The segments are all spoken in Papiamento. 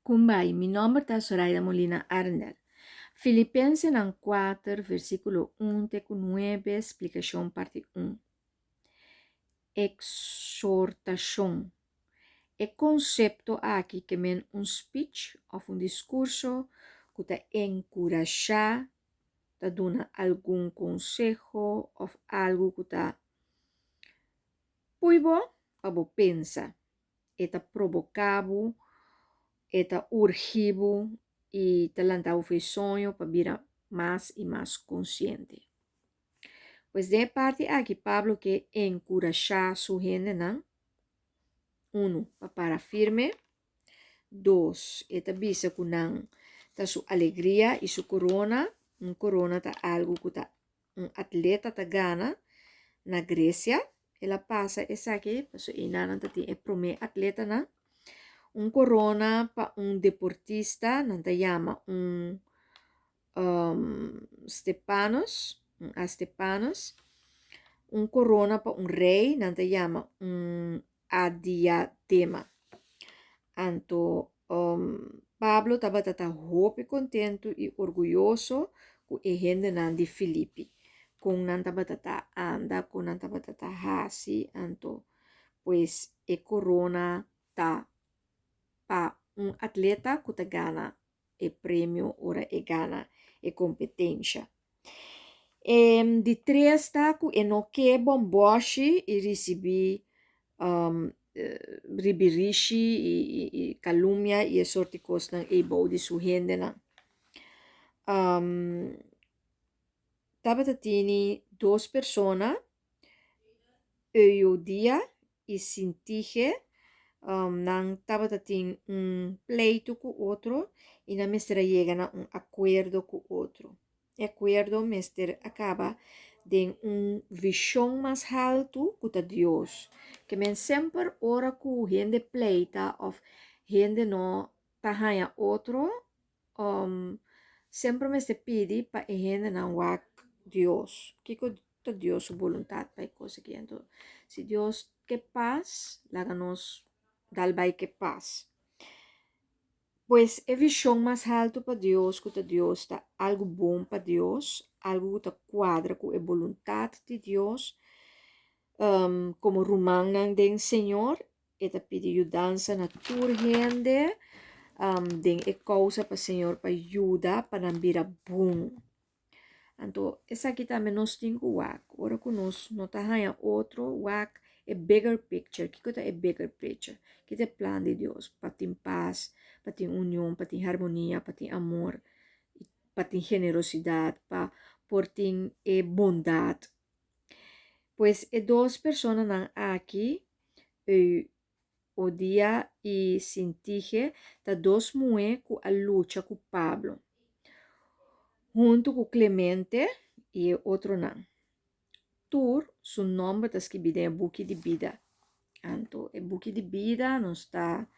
Kumbai, mi nòmber ta Zoraida Molina Arendel. Filipensenan kuater, versíkulo un te ku nuebe, splikashon parti un. Eksortashon. E konsepto aki ke men un spich òf un diskurso ku ta enkurashá, ta duna algun konseho òf algu ku ta pui bo pa bo pensa. E ta proboká bo, e ta urgí bo i ta lanta bo for e soño pa bira mas i mas konsiente. Pues den e parti aki Pablo ke enkurashá su hendenan, unu, pa para firme, dos, e ta bisa ku nan ta su alegria i su korona, un korona ta algu ku ta un atleta ta gana na Gresia, el a pasa esaki pasobra einan nan ta tin e promé atletanan, un korona pa un deportista nan ta yama un Stepanos, un Astepanos, un korona pa un rei, nan ta yama un adiadema. Anto Pablo tabata ta hopi kontentu i orguyoso ku e hendenan di Filipi, kon nan tabata ta anda, kon nan tabata ta hasi, anto pues e korona ta pa un atleta ku ta gana e premio ora e gana e kompetensha. E di tres ta ku e no ke bòmbòshi i risibí ribirishi i kalumia i e sorti kosnan ei bou di su hendenan. Tabata tini dos persona Euodia i Sintige nan tabata tin un pleitu ku otro i nan mester a yega na un akuerdo ku otro. E akuerdo mester a kaba den un vishon mas haltu ku ta Dios. Ke men semper ora ku hende pleita òf hende no ta haña otro, semper mester pidi pa e hendenan wak Dios. Kiko ta Dios su boluntat pa e kos aki. Anto, si Dios ke pas, laga nos dal bai ke pas. Pues e vishon mas haltu pa Dios ku ta Dios ta algu bon pa Dios, algu ku ta kuadra ku e boluntat di Dios. Komo rumannan den Señor, e ta pidi yudansa na tur hende den e kousa pa Señor pa yuda pa nan bira bon. Anto esaki tambe nos tin ku wak. Ora ku nos no ta haña otro, wak e bigger picture. Kiko ta e bigger picture? Ki ta e plan di Dios? Pa tin pas, pa tin union, pa tin harmonia, pa tin amor, pa tin generosidat, pa por tin e bondat. Pues e dos personanan aki, Euodia i Sintige ta dos muhé ku a lucha ku Pablo, huntu ku Klemente i e otronan. Tur su nòmber ta skibí den e buki di bida. Anto e buki di bida nos ta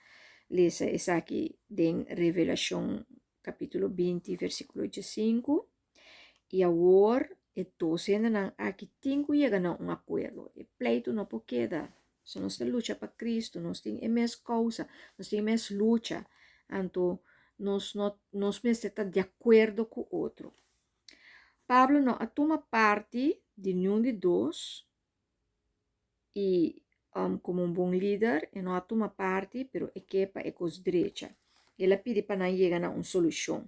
lesa esaki den Revelashon kapítulo binti versíkulo diesinku. I awor e dos hendenan aki tin ku yega na un akuerdo. E pleitu no por keda. So nos ta lucha pa Kristu, nos tin e mes kousa, nos tin e mes lucha. Anto nos no nos mester ta di akuerdo ku otro. Pablo no a tuma parti di niun di dos i komo un bon lider e no a tuma parti pero e ke pa e kos drecha. El a pidi pa nan yega na un solushon.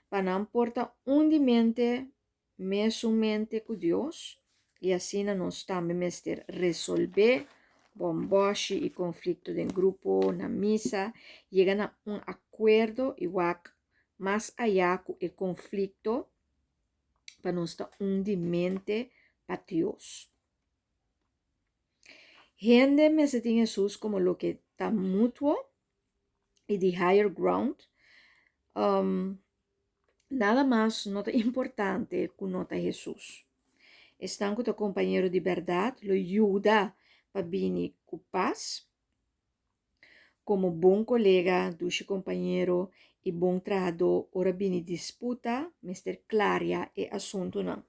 Pa nan por ta un di mente mesun mente ku Dios i asina nos tambe mester resolbe bòmbòshi i konflikto den grupo, na misa, yega na un akuerdo i wak mas ayá ku e konflikto pa nos ta un di mente pa Dios. Hende mester tin Hesus komo loke ta mutuo i di higher ground. Nada mas no ta importante ku no ta Hesus. Esnan ku ta kompañero di bèrdat lo yuda pa bini ku pas. Komo bon kolega, dushi kompañero i bon trahadó ora bini disputa mester klaria e asuntunan.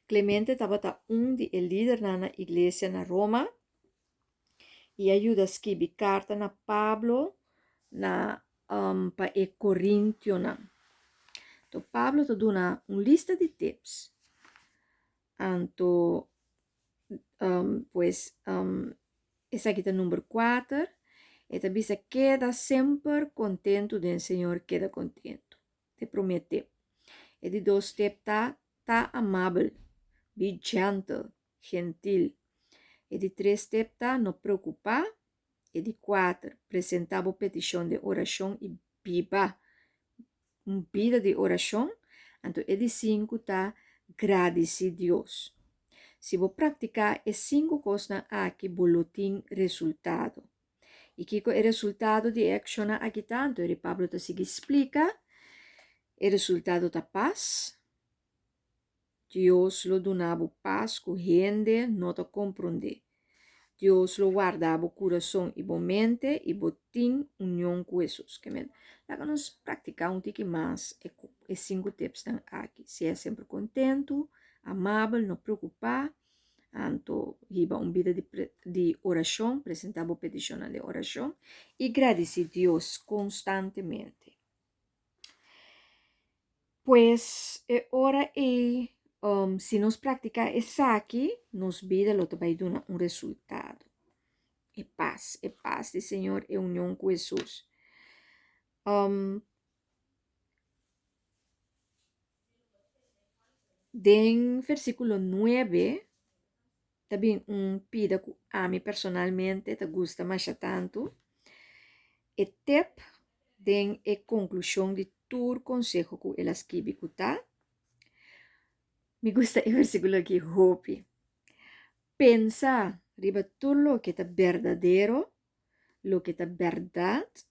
Clemente tabata un di e lidernan na iglesia na Roma i a yuda skibi karta na Pablo. na pa e korintionan. Anto Pablo ta duna un lista di tips. Anto pues esaki ta number kuater, e ta bisa keda semper kontentu den Señor, keda kontentu. Ta e promé tip. E di dos tip ta, ta amabel, be gentle, gentil. E di tres tip ta, no preokupá. E di kuater, presentá bo petishon den orashon i biba un bida di orashon. Anto e di sinku ta, gradisí Dios. Si bo praktiká e sinku kosnan aki, bo lo tin resultado. I kiko e resultado di e akshonnan aki ta? Anto eri Pablo ta sigui splika, E resultado ta pas. Dios lo duna bo pas ku hende no ta komprondé. Dios lo warda bo kurason i bo mente i bo tin union ku Hesus. Ke men, laga nos praktiká un tiki mas e e sinku tipsnan aki. Sea semper kontentu, amabel, no preokupá, anto hiba un bida di di orashon, presentá bo petishonnan den orashon i gradisí Dios konstantemente. Pues e ora ei, si nos praktiká esaki, nos bida lo ta bai duna un resultado. E pas, e pas di Señor, e union ku Hesus. Den versíkulo nuebe ta bin un pida ku ami personalmente ta gusta masha tantu. E tep den e konklushon di tur konseho ku el a skibi ku ta, Mi gusta e versíkulo aki hopi. Pensa riba tur loke ta berdadero, loke ta bèrdat,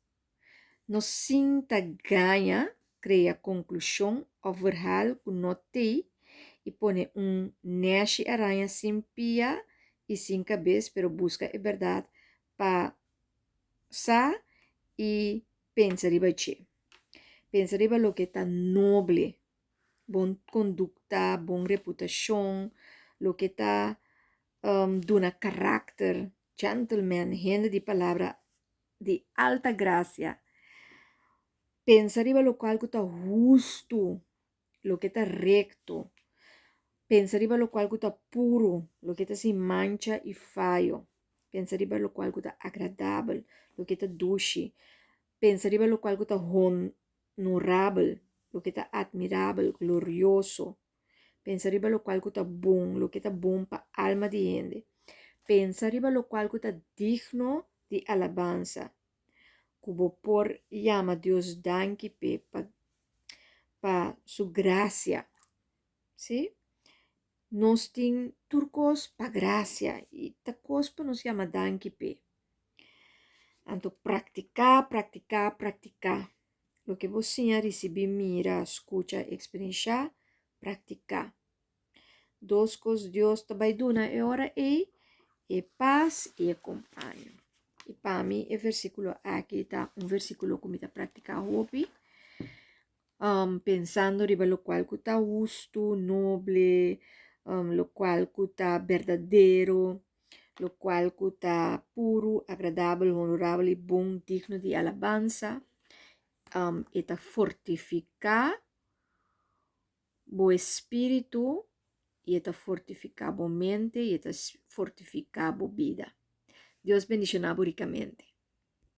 no sinta gaña krea konklushon òf verhaal ku no t'ei i pone un nèshi araña sin pia i sin kabes pero buska e bèrdat pa sa i pensa riba dje. Pensa riba loke ta noble, bon kondukta, bon reputashon, loke ta duna karakter, gentleman, hende di palabra di alta gracia. Pensa riba locual cu ta hustu, loke ta recto. Pensa riba locual cu ta puru, loke ta sin mancha y fayo. Pensa riba locual cu ta agradabel, loke ta dushi. Pensa riba locual cu ta honorabel, loke ta admirabel, glorioso. Pensa riba lokual ku ta bon, loke ta bon pa alma di hende. Pensa riba lokual ku ta digno di alabansa, ku bo por yama Dios danki p'e pa pa su grasia. Sí, nos tin tur kos pa grasia i ta kos pa nos yama danki p'e. Anto praktiká, praktiká, praktiká. Loke bo siña, risibí, mira, skucha, eksperenshá, praktiká. Dos kos Dios ta bai duna e ora ei, e pas i e kompaño. I pa mi e versíkulo aki ta un versíkulo ku mi ta praktiká hopi, pensando riba lokual ku ta hustu, noble, lokual ku ta berdadero, lokual ku ta puru, agradabel, honorabel i bon, digno di alabansa. E ta fortifiká bo espíritu i e ta fortifiká bo mente i e ta fortifiká bo bida. Dios bendishoná bo rikamente.